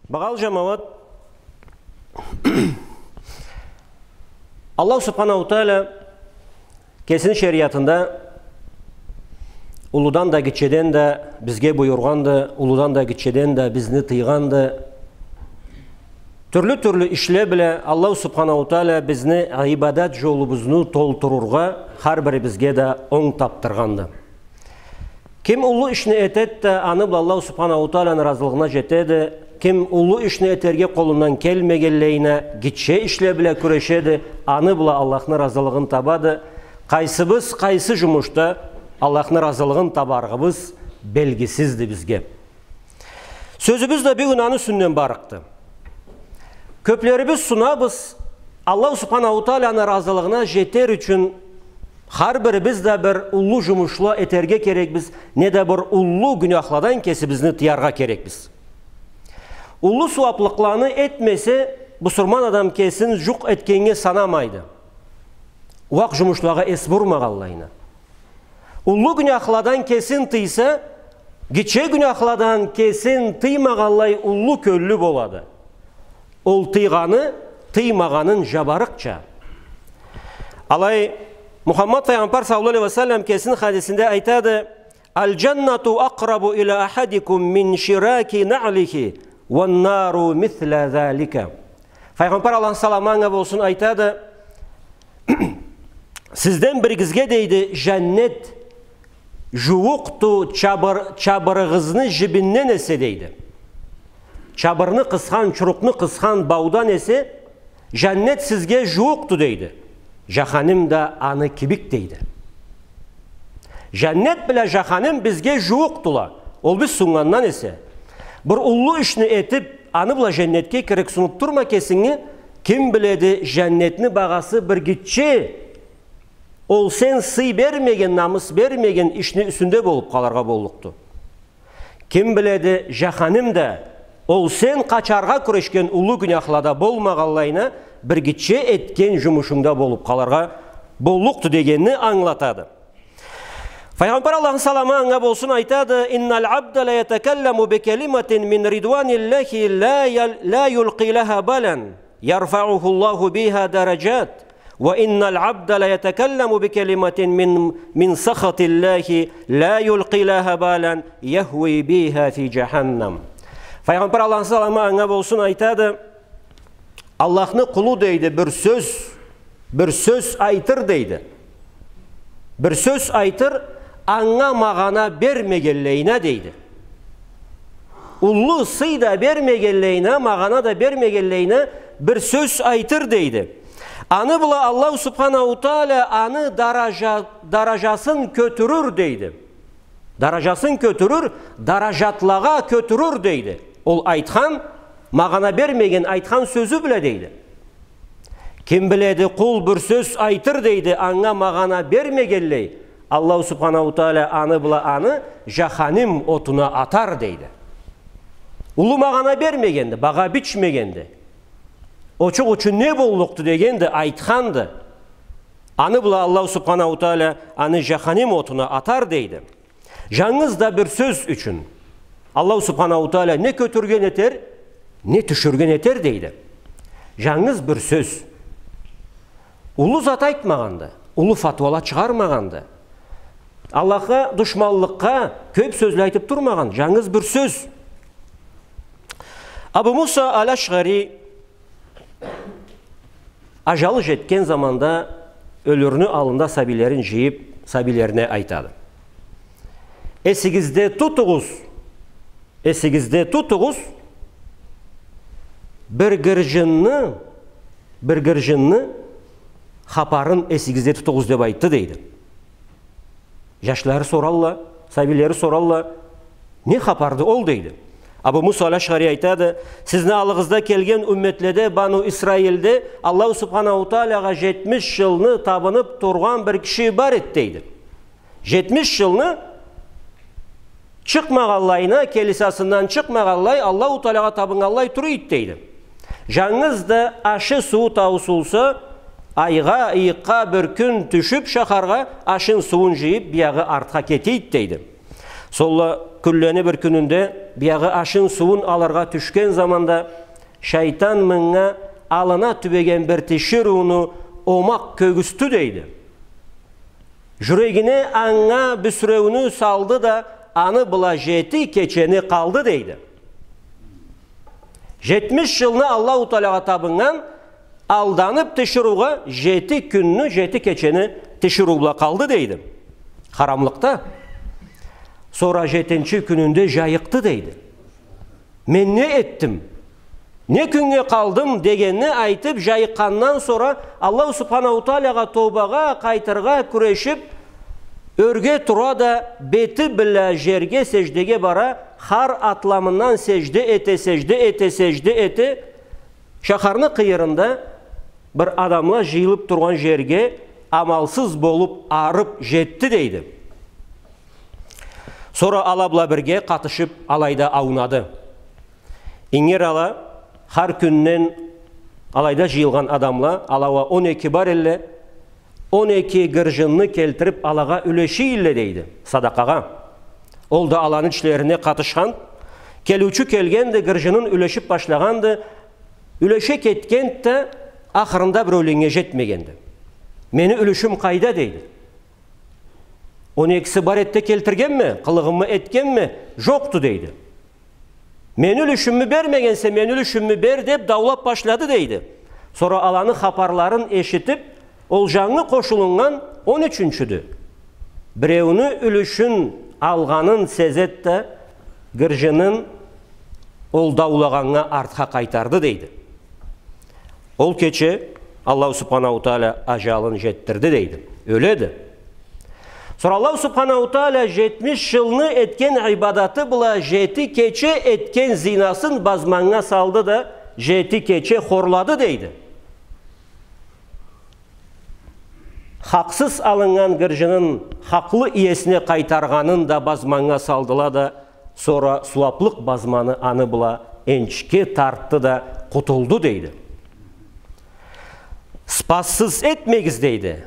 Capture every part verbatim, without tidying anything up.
Багъалы джамауат, Аллаху Субханаху Тааля кесини шериатында уллудан да, гитчеден да бизге буюргъанды, уллудан да, гитчеден да бизни тыйгъанды. Тюрлю-тюрлю ишле бла Аллаху Субханаху Тааля бизни ибадат джолубузну толтурургъа, хар бирибизге да онг табдыргъанды. Ким уллу ишни этеди да, аны бла Аллаху Субханаху Тааляны разылыгъына джетеди. Ким уллу ишни этерге къолундан келмегенлейине, гитче ишле бла кюрешеди, аны бла Аллахны разылыгъын табады. Къайсыбыз къайсы джумушда Аллахны разылыгъын табарыгъыбыз белгисизди бизге. Сёзюбюз да бюгюн аны юсюнден барыкъды. Кёплерибиз сунабыз, Аллаху Субханаху Тааляны разылыгъына джетер ючюн хар бирибиз да бир уллу джумушла этерге керекбиз, неда бир уллу гюняхладан кесибизни тыяргъа керекбиз. Уллу сууаблыкъланы этмесе, бусурман адам кесин джукъ этгеннге санамайды. Ууакъ джумушлагъа эс бурмагъанлайына. Уллу гюняхладан кесин тыйса, гитче гюняхладан кесин тыймагъанлай уллу кёллю болады. Ол тыйгъаны тыймагъанын джабарыкъча. Алай Мухаммад Файгъамбар саллаллаху алейхи ва саллам кесини хадисинде айтады: «الجنة أقرب إلى أحدكم من شراك نعله والنار مثل ذلك». Файгъамбар, Аллахны саламы анга болсун, айтады: «Сизден биригизге, — дейди, — джаннет джууукъду чабыр-, чабырыгъызны джибинден эсе, — дейди. — Чабырны къысхан, чурукъну къысхан баудан эсе, джаннет сизге джууукъду, — дейди. — Джаханим да аны кибик», — дейди. Джаннет бла джаханим бизге джууукъдула. Ол биз суннгандан эсе. Бир уллу ишни этиб, аны бла джаннетге кирирге сунуб турма кесинги, ким биледи, джаннетни багъасы бир гитче ол сен сый бермеген, намыс бермеген ишни юсюнде болуб къалыргъа боллукъду. Ким биледи, джаханим да ол сен къачаргъа кюрешген уллу гюняхлада болмагъанлайына, бир гитче этген джумушунгда болуб къалыргъа боллукъду дегенни ангылатады. Файгъамбар, Аллахны саламы анга болсун, айтады: «إن العبد ليتكلم بكلمة من رضوان الله لا يل-، لا يلقي لها بالا يرفعه الله بها درجات، وإن العبد ليتكلم بكلمة من، من سخط الله لا يلقي لها بالا يهوي بها في جهنم». Файгъамбар, Аллахны саламы анга болсун, айтады: Аллахны къулу, дейди, бир сёз, бир сёз айтыр, дейди. Бир сёз айтыр, анга магъана бермегенлейине, дейди. Уллу сый да бермегенлейине, магъана да бермегенлейине бир сёз айтыр, дейди. Аны бла Аллаху Субханаху Тааля аны даража-, даражасын кётюрюр, дейди. Даражасын кётюрюр, даражатлагъа кётюрюр, дейди. Ол айтхан, магъана бермеген айтхан сёзю бла, дейди. Ким биледи, къул бир сёз айтыр, дейди, анга магъана бермегенлей, Аллаху Субханаху Тааля аны бла аны джаханим отуна атар, дейди. Уллу магъана бермегенди, багъа бичмегенди. Очукъ ючюн не боллукъду дегенди, айтханды. Аны бла Аллаху Субханаху Тааля аны джаханим отуна атар, дейди. Джангыз да бир сёз ючюн Аллаху Субханаху Тааля не кётюрген этер, не тюшюрген этер, дейди. Джангыз бир сёз. Уллу зат айтмагъанды, уллу фатвала чыгъармагъанды. Аллахха душманлыкъгъа кёб сёзле айтыб турмагъан, джангыз бир сёз. Абу Муса аль-Ашъари аджалы джетген заманда ёлюрню аллында сабийлерин джыйыб, сабийлерине айтады: «Эсигизде тутугъуз, эсигизде тутугъуз, бир гырджынны, бир гырджынны хапарын эсигизде тутугъуз», — деб айтды, дейди. Джашлары соралла, сабийлери соралла: «Не хапарды ол?» — дейди. Абу Муса аль-Ашъари айтады: «Сизни аллыгъызда келген умметледе, Бану Исраилде, Аллаху Субханаху Таалагъа джетмиш джылны табыныб тургъан бир киши бар эди, — дейди. — Джетмиш джылны чыкъмагъанлайына, келисасындан чыкъмагъанлай, Аллаху Таалагъа табыннганлай тура эди, — дейди. — Джангыз да ашы-сууу таусулса, айгъа, ыйыкъгъа бир кюн тюшюб шахаргъа, ашын-суууун джыйыб, биягъы артха кете эди, — дейди. — Солла кюнлени бир кюнюнде биягъы ашын-сууун алыргъа тюшген заманда шайтан мынга аллына тюбеген бир тиширыуну омакъ кёргюзтдю, дейди. Жюрегине анга бюсюреуню салды да, аны бла жети кечени къалды, дейди. Жетмиш жылны Аллаху Таалагъа табыннган, алданып тиширыугъа, жети кюнню, жети кечени тиширыу бла къалды, дейди. Харамлыкъда. Сора жетинчи кюнюнде жайыкъды, дейди. Мен не этдим? Не кюннге къалдым дегенни айтып, жайыкъгъандан сора Аллаху Субханаху Таалагъа тобагъа къайтыргъа кюрешип, ёрге тура да, бети бла жерге сеждеге бара, хар атламындан сежде эте, сежде эте, сежде эте. Шахарны къыйырында бир адамла жыйылып тургъан жерге амалсыз болуп арып жетди, дейди. Сора ала бла бирге къатышып, алайда аунады. Ингир ала, хар кюнден алайда жыйылгъан адамла, ала уа он эки бар элле, он эки гыржынны келтирип, алагъа юлеший элле, дейди, садакъагъа. Ол да аланы ичлерине къатышхан. Келиучю келгенди, гыржынын юлешип башлагъанды, юлеше кетгенди да, ахырында биреуленнге жетмегенди. Мени юлюшюм къайда, дейди. Он экиси бар эди да, келтиргенме, къылыгъымы этгенме, жокъду, дейди. Мени юлюшюмю бермегенсе, мени юлюшюмю бер, деп даулап башлады, дейди. Сора аланы хапарларын эшитип, ол жангы къошулуннган он ючюнчюдю. Биреуню юлюшюн алгъанын сезеди да, гыржынын ол даулагъаннга артха къайтарды, дейди. Ол кече Аллаху Субханаху Таала ажалын жетдирди, дейди. Ёледи. Сора Аллаху Субханаху Таала жетмиш жылны этген ибадаты бла жети кече этген зинасын базманнга салды да, жети кече хорлады, дейди. Хакъсыз алыннган гыржынын хакълы иесине къайтаргъанын да базманнга салдыла да, сора сууаплыкъ базманы аны бла энчикге тартды да, къутулду, дейди. Спассыз этмегиз, дейди.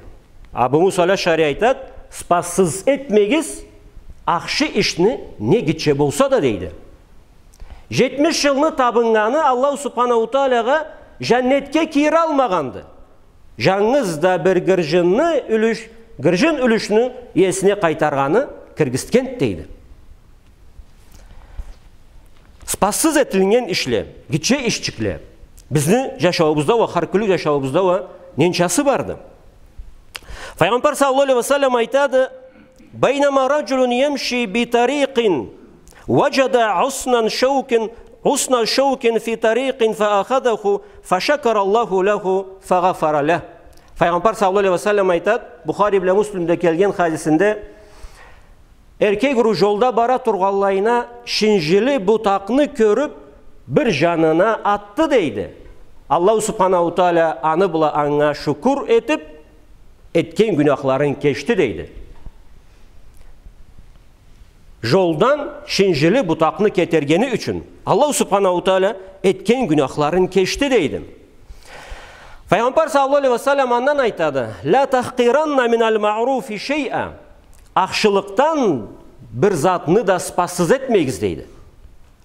Абу Муса аль-Ашъари айтады, спассыз этмегиз ахшы ишни, не гитче болса да, дейди. Жетмиш жылны табыннганы Аллаху Субханаху Таалагъа жаннетге киралмагъанды. Жангыз да бир гыржынны юлюш, гыржын юлюшню иесине къайтаргъаны киргизтгенди, дейди. Спассыз этилиннген ишле, гитче ишчикле бизни жашауубузда уа, хар кюнлюк жашауубузда уа ненчасы барды. Файгъамбар саллаллаху алейхи ва саллам айтады: «بينما رجل يمشي بطريق وجد غصن شوك، غصن شوك في طريق فأخذه فشكر الله له فغفر له». Файгъамбар саллаллаху алейхи ва саллам айтады, Бухари бла Муслимде келген хадисинде, эркек уруу жолда бара тургъанлайына шинжили бутакъны кёрюп, бир жанына атды, дейди. Аллаху Субханаху Таала аны бла анга шукур этип, этген гюнахларын кечди, дейди. Жолдан шинжили бутакъны кетергени ючюн Аллаху Субханаху Таала этген гюнахларын кечди, дейди. Файгъамбар саллаллаху алейхи ва саллам андан айтады: «لا تحقرن من المعروف شيئا». Ахшылыкъдан бир затны да спассыз этмегиз, дейди.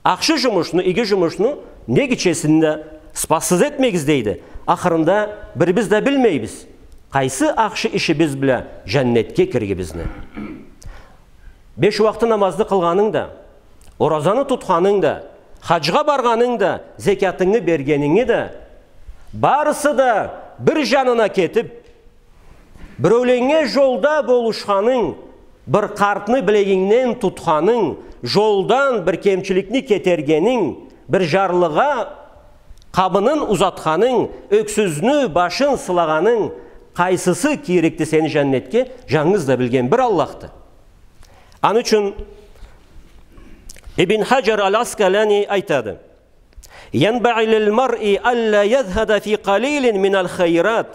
Ахшы жумушну, иги жумушну не гитчесин да спассыз этмегиз, дейди. Ахырында бирибиз да билмейбиз, къайсы ахшы ишибиз бла жаннетге кирирбиз бизни. Беш уакъты намазны къылгъанынг да, оразаны тутханынг да, хаджгъа баргъанынг да, зекятынгы бергенинги да, барысы да бир жанына кетип, биреуленнге жолда болушханынг, бир къартны билегинден тутханынг, жолдан бир кемчиликни кетергенинг, бир жарлыгъа къабынын узатханынг, ёксюзню башын сылагъанынг, къайсысы кирикди сени жаннетге, жангыз да билген бир Аллахды. Аны ючюн Ибн Хаджар аль-Аскалани айтады: «ينبغي للمرء ألا يزهد في قليل من الخيرات،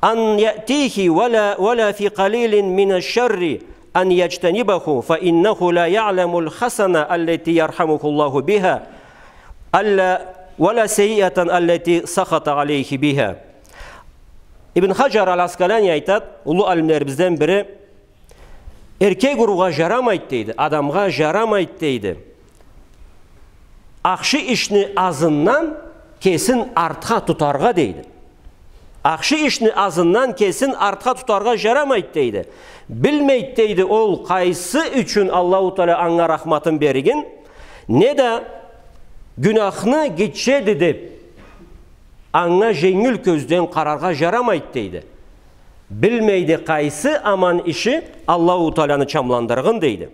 أن يأتيه، ولا، ولا في قليل من الشر أن يجتنبه، فإنه لا يعلم الحسنة التي يرحمه الله بها، ألا، ولا السيئة التي سخط عليه بها». Ибн Хаджар аль-Аскалани айтады, уллу алимлерибизден бири, Эркек урургъа жарамайды, дейди, адамгъа жарамайды, дейди, ахшы ишни азындан кесин артха тутаргъа, дейди. Ахшы ишни азындан кесин артха тутаргъа жарамайды, дейди. Билмейди, дейди, ол къайсы ючюн Аллаху Тааля анга рахматын берген, не да гюнахны гитчеди деп, анга женгил кёзден къараргъа жарамайды, дейди. Билмейди къайсы аман иши Аллаху Тааляны чамландыргъын, дейди.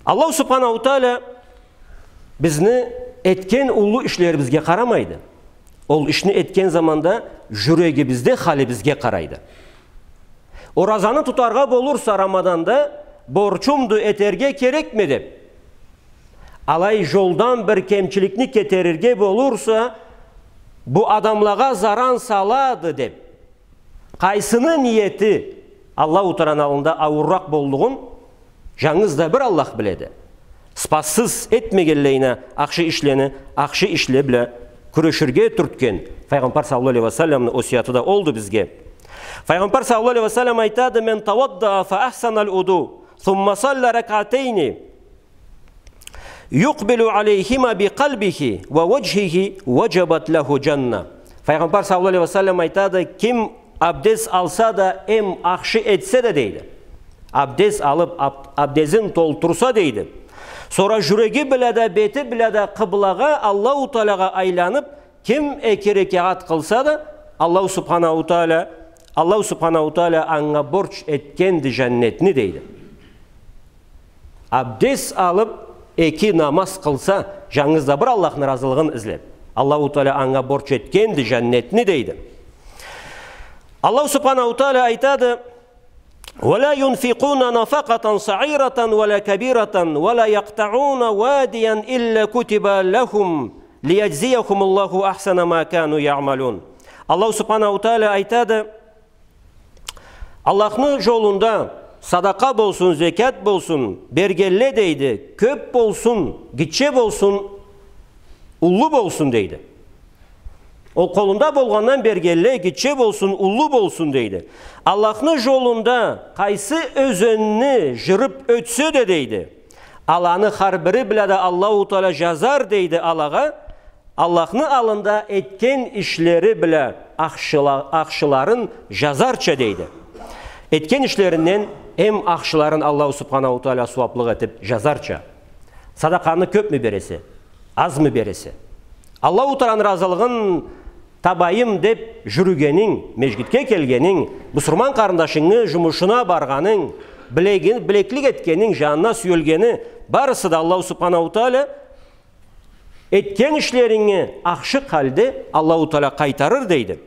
Аллаху Субханаху Тааля бизни этген уллу ишлерибизге къарамайды. Ол ишни этген заманда жюрегибизде халибизге къарайды. Оразаны тутаргъа болурса Рамаданда, борчумду, этерге керекме деп, алай жолдан бир кемчиликни кетерирге болурса, бу адамлагъа заран салады деп, къайсыны ниети Аллаху Тааляны аллында аууурракъ боллугъун жангыз да бир Аллах биледи. Спассыз этмегенлейине ахшы ишлени ахшы ишле бла кюреширге тюртген Файгъамбар саллаллаху алейхи ва салламны осияты да олду бизге. Файгъамбар саллаллаху алейхи ва саллам айтады: «Мен таваддаа фа ахсанал уду, сумма салла ракатейни, юкъбилу алейхима би къалбихи ва ваджхихи, ваджабат лаху джанна». Файгъамбар саллаллаху алейхи ва саллам айтады: «Ким абдез алса да, эм ахшы этсе да, — дейди, — абдез алып, аб-, абдезин толтурса, — дейди, — сора жюреги бла да, бети бла да къыблагъа, Аллаху Таалягъа айланып, ким эки рекагъат къылса да, Аллаху Субханаху Тааля, Аллаху Субханаху Тааля анга борч этгенди жаннетни», — дейди. Абдез алып, эки намаз къылса, жангыз да бир Аллахны ыразылыгъын излеп, Аллаху Тааля анга борч этгенди жаннетни, дейди. Аллаху Субханаху Тааля айтады: «Ва ла юнфикъуна нафакъатан сагъиратан ва ла кабиратан ва ла якътаъуна вадиян илла кутиба лахум лияджзияхумуллаху ахсана ма кану яъмалун». Аллаху Субханаху Тааля айтады: Аллахны жолунда садакъа болсун, зекят болсун, бергенле, дейди, кёп болсун, гитче болсун, уллу болсун, дейди. Ол къолунда болгъандан бергенле, гитче болсун, уллу болсун, дейди. Аллахны жолунда къайсы ёзенни жырып ётсе да, дейди, аланы хар бири бла да Аллаху Тааля жазар, дейди, алагъа Аллахны аллында этген ишлери бла ахшыла-, ахшыларын жазарча, дейди. Этген ишлеринден эм ахшыларын Аллаху Субханаху Тааля сууаплыкъ этип жазарча. Садакъаны кёпмю бересе, азмы бересе, Аллаху Тааланы ыразылыгъын табайым деп жюрюгенинг, межгитге келгенинг, бусурман къарындашынгы жумушуна баргъанынг, билегин-, билеклик этгенинг, жанына сюелгени, барысы да Аллаху Субханаху Тааля этген ишлеринги ахшы халде Аллаху Тааля къайтарыр, дейди.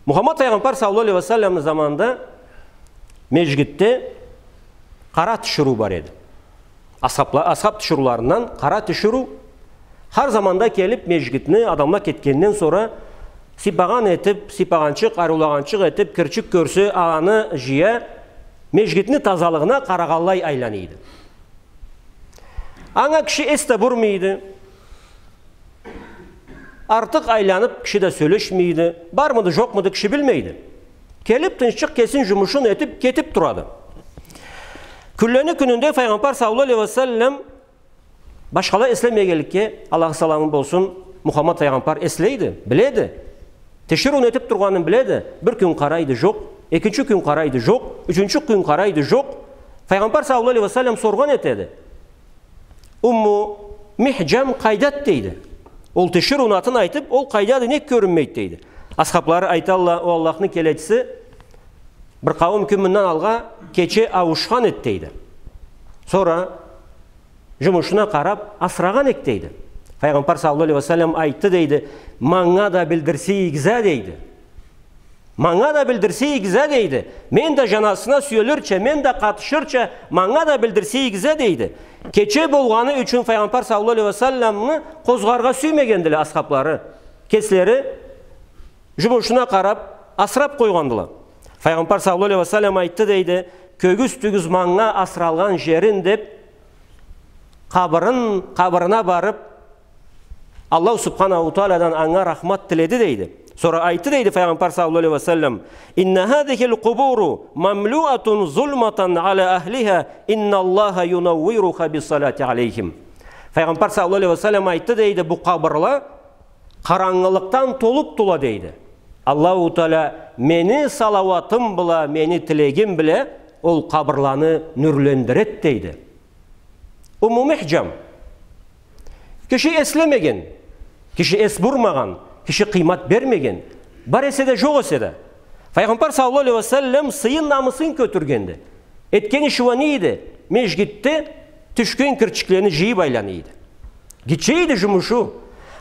Мухаммад Файгъамбар саллаллаху алейхи ва салламны заманында межгитде къара тиширыу бар эди. Асхабла-, асхаб тиширыуларындан къара тиширыу хар заманда келип, межгитни адамла кетгенден сора сыйпагъан этип, сыйпагъанчыкъ, ариулагъанчыкъ этип, кирчик кёрсе, аны жыя, межгитни тазалыгъына къарагъанлай айлана эди. Анга киши эс да бурмай эди. Артыкъ айланып, киши да сёлешмей эди. Бармыды, жокъмуду, киши билмей эди. Келип, тынчыкъ кесин жумушун этип, кетип турады. Кюнлени кюнюнде Файгъамбар саллаллаху алейхи ва саллам башхала эслемегенликге, Аллахны саламы болсун, Мухаммад Файгъамбар эслейди, биледи. Тиширыуну этип тургъанын биледи. Бир кюн къарайды, жокъ. Экинчи кюн къарайды, жокъ. Ючюнчю кюн къарайды, жокъ. Файгъамбар саллаллаху алейхи ва саллам соргъан этеди. Умму Михджам къайдады, дейди. Ол тиширыуну атын айтып, ол къайдады, нек кёрюнмейди, дейди. Асхаблары айталла, о Аллахны келечиси, бир къауум кюн мындан алгъа кече ауушхан эди, дейди. Сора жумушуна къарап, асырагъан эк, дейди. Файгъамбар саллаллаху алейхи ва саллам айтды, дейди, манга да билдирсегиз а, дейди. Манга да билдирсегиз а, дейди. Мен да жаназысына сюелирча, мен да къатышырча, манга да билдирсегиз а, дейди. Кече болгъаны ючюн Файгъамбар саллаллаху алейхи ва салламны къозгъаргъа сюймегендиле асхаблары. Кеслери жумушуна къарап, асырап къойгъандыла. Файгъамбар саллаллаху алейхи ва саллам айтды, дейди, кёргюзтюгюз манга асыралгъан жерин деп, къабырын, къабырына барып, Аллаху Субханаху Таалядан анга рахмат тиледи, дейди. Сора айтды, дейди, Файгъамбар саллаллаху алейхи ва саллам: «Инна хазихил кубуру мамлуатун зулматан аля ахлиха, инналлаха юнаввируха биссалати алейхим». Файгъамбар саллаллаху алейхи ва саллам айтды, дейди: «Бу къабырла къарангылыкъдан толуп тула», дейди. «Аллаху Тааля мени салауатым бла, мени тилегим бла ол къабырланы нюрлендирет», дейди. Умму Михджам. Киши эслемеген, киши эс бурмагъан, киши къыймат бермеген, бар эсе да, жокъ эсе да. Файгъамбар саллаллаху алейхи ва саллам сыйын-намысын кётюргенди. Этген иши уа не эди? Межгитде тюшген кирчиклени жыйып айлана эди. Гитче эди жумушу.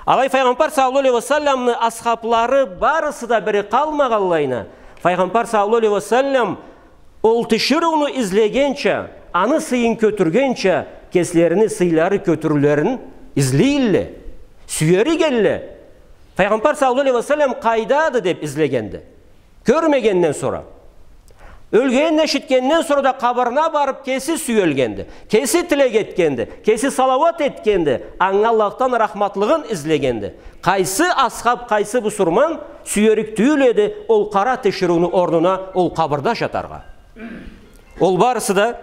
Алай Файгъамбар саллаллаху алейхи ва салламны асхаблары барысы да бири къалмагъанлайына, Файгъамбар саллаллаху алейхи ва саллам ол тиширыуну излегенча, аны сыйын кётюргенча, кеслерини сыйлары кётюрюлерин излей элле, сюер эдиле. Файгъамбар саллаллаху алейхи ва саллам къайдады деп излегенди. Кёрмегенден сора. Ёлгенин эшитгенден сора да къабырына барып, кеси сюелгенди, кеси тилек этгенди, кеси салауат этгенди, анга Аллахдан рахматлыгъын излегенди. Къайсы асхаб, къайсы бусурман сюерик тюйюл эди ол къара тиширыуну орнуна ол къабырда жатаргъа? Ол барысы да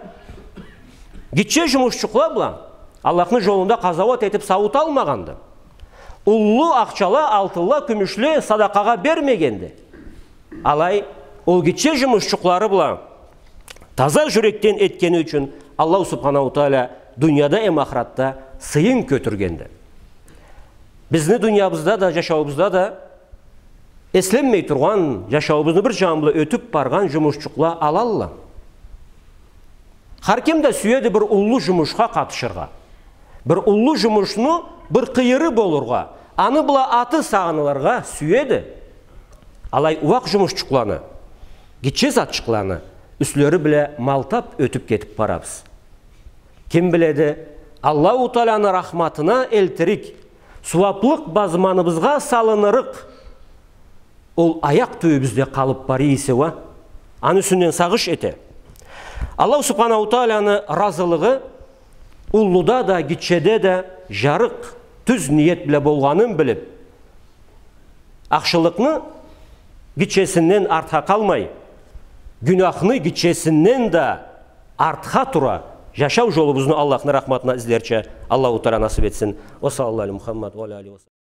гитче жумушчукъла бла Аллахны жолунда къазауат этип сауут алмагъанды. Уллу ахчала, алтынла, кюмюшле садакъагъа бермегенди. Алай, ол гитче жумушчукълары бла таза жюрекден этгени ючюн Аллаху Субханаху Тааля дунияда эм ахыратда сыйын кётюргенди. Бизни дуниябызда да, жашауубузда да эсленмей тургъан, жашауубузну бир жаны бла ётюп баргъан жумушчукъла алалла. Хар ким да сюеди бир уллу жумушха къатышыргъа. Бир уллу жумушну бир къыйыры болургъа, аны бла аты сагъынылыргъа сюеди. Алай ууакъ жумушчукъланы, гитче затчыкъланы юслери бла малтап ётюп кетип барабыз. Ким биледи, Аллаху Тааляны рахматына элтирик, сууаплыкъ базманыбызгъа салынырыкъ ол аякъ тюбюбюзде къалып бара эсе уа, аны юсюнден сагъыш эте. Аллаху Субханаху Тааляны разылыгъы уллуда да, гитчеде да жарыкъ, тюз ниет бла болгъанын билип, ахшылыкъны гитчесинден артха къалмай, гюнахны гитчесинден да артха тура жашау жолубузну Аллахны рахматына излерча Аллаху Тааля насып этсин. Ва саллаллаху аля Мухаммад ва аля алихи ва саллам.